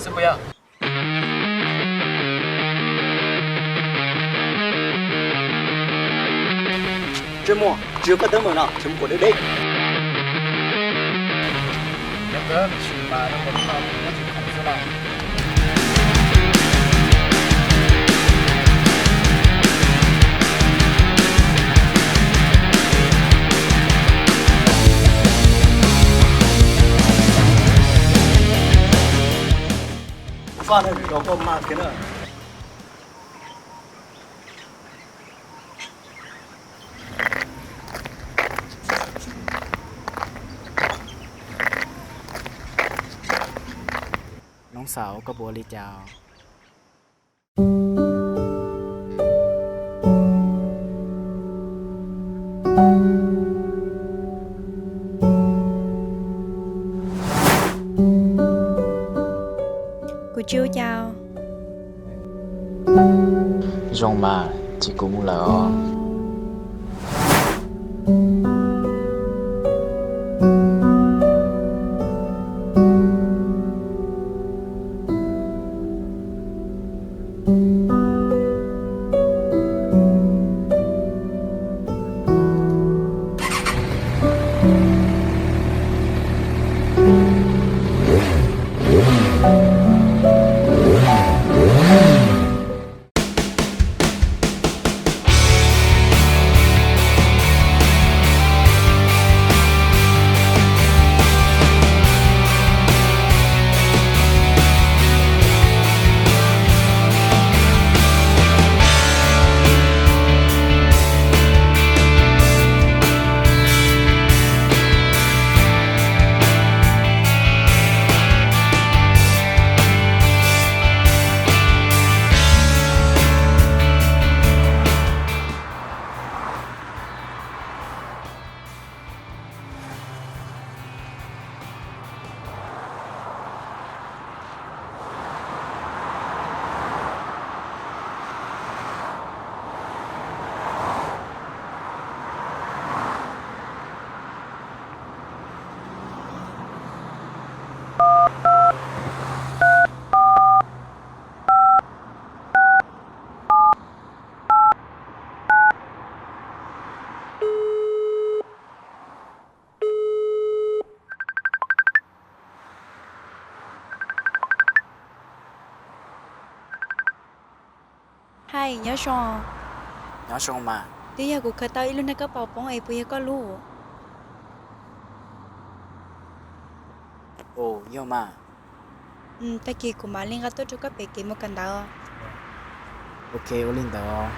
xwb puas yog? Ntsej muag, tsis yog koj teeb meem no, tsis muaj kuv deb deb. Faj, nws rau koj mag kiag na. Noog Xaus, koj puas ua li cas? Kuv tsis ua cas. Zoo mas, cia kuv mus lawm os. Hais, nyob zoo. Nyob zoo mas. Twb yog kuv khaws tau ib lub nag kab paus poob es puas yog koj lub? Ua, yog mas. Tag kis kuv mam li nqa tuaj rau koj pem kev mus kawm ntawv. Ok, ua li ntawd.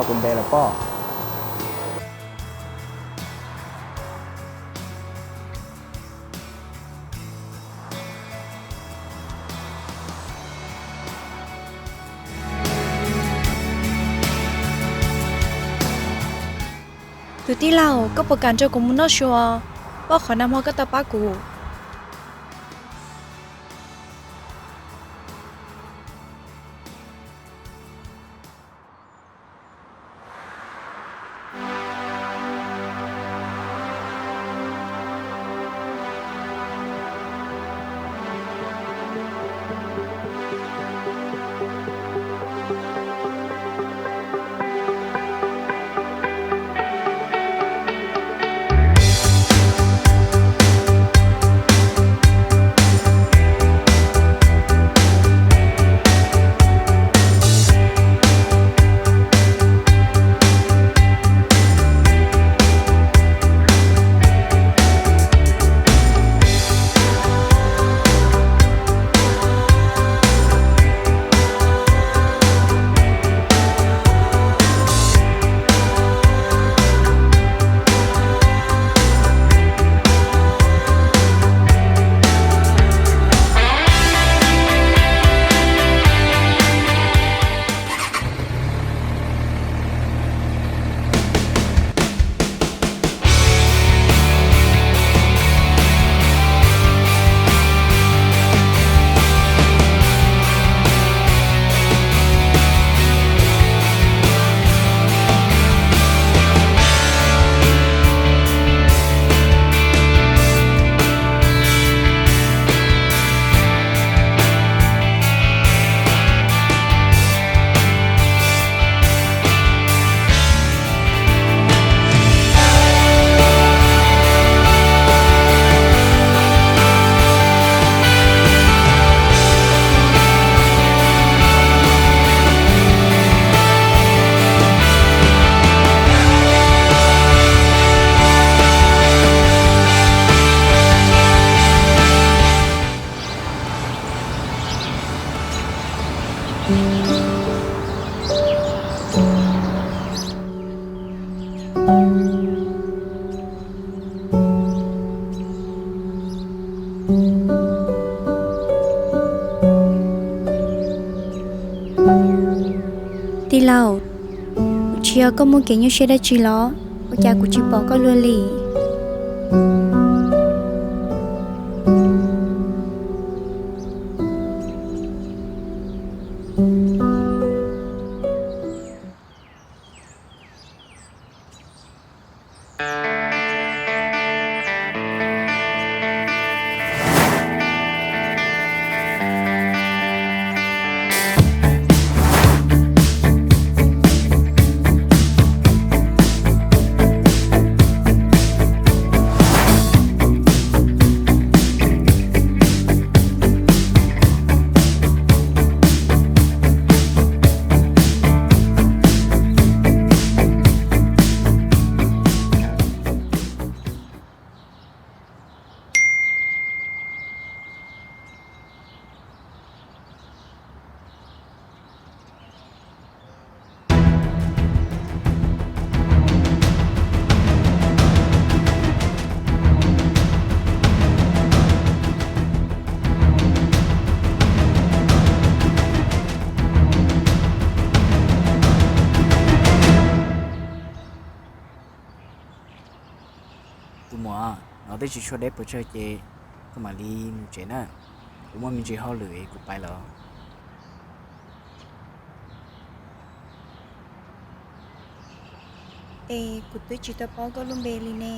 Tus npe los pob. Tus tij laug, koj puas kam nrog kuv mus noj su? Pob qhov nag hmo koj tau pab kuv. Tij laug, tsis yog koj muaj kev nyuaj siab dab tsi los? Ua cas kuv tsis pom koj luag li? Tus muam, hnov twb tsis tshua deb pes tsawg ces koj mam li mus tsev na. Kuv muaj me ntsis hauj lwm es kuv pais lawm. Es kuv twb tsis tau paub koj lub npe li ne.